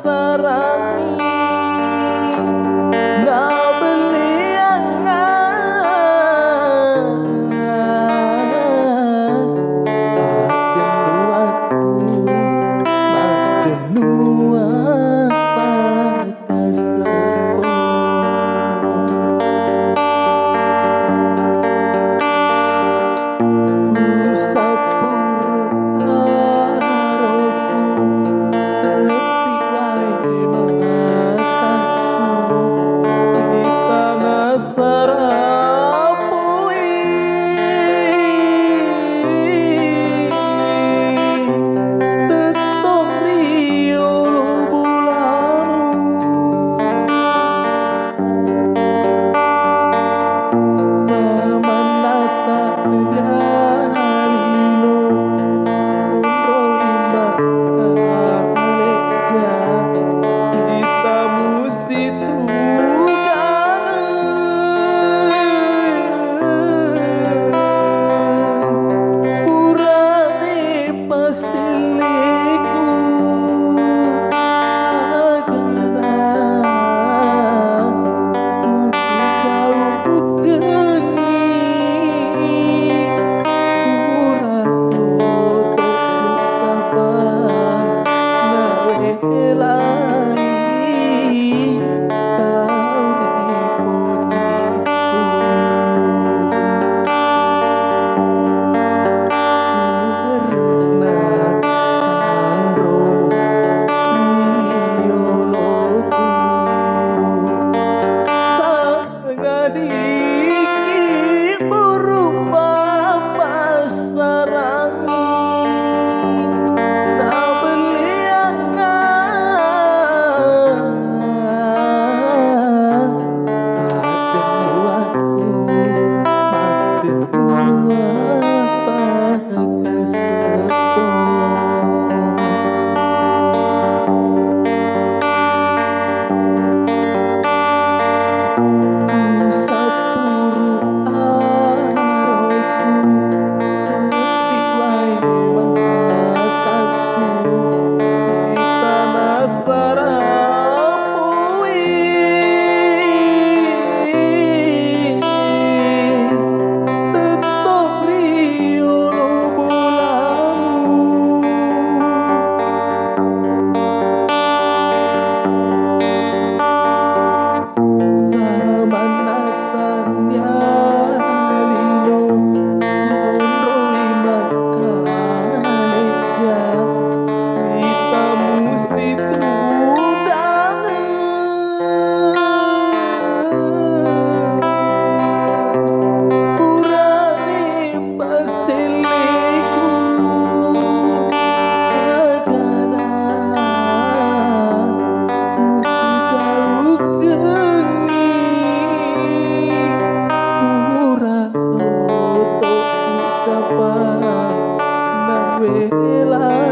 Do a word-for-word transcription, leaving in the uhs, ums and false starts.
Sarangi nabelliangnga addennuakku, maddennuang pakkaseppo. Usappuru aroku, tetti wae mataku, ri tana sarapui, tettong ri ulu bulamu. Samannatta jalino, onroi makkalejja, kita musitudangeng. Purani pasilliku agana ujaukengngi, pura otoku kapang nawelai tau ripojikku. Karena anromu rioloku, sangadiki berupa passarangi nabelliangnga. Maddennuakku, maddennuang pakkaseppo. Usappuru aroku, tetti wae matakku, ri tana sarapui, tettong ri ulu bulamu. Samannatta jalino, onroi makkalejja, kita musitudangeng. Purani pasilliku agana ujaukengngi, pura otoku kapang nawelai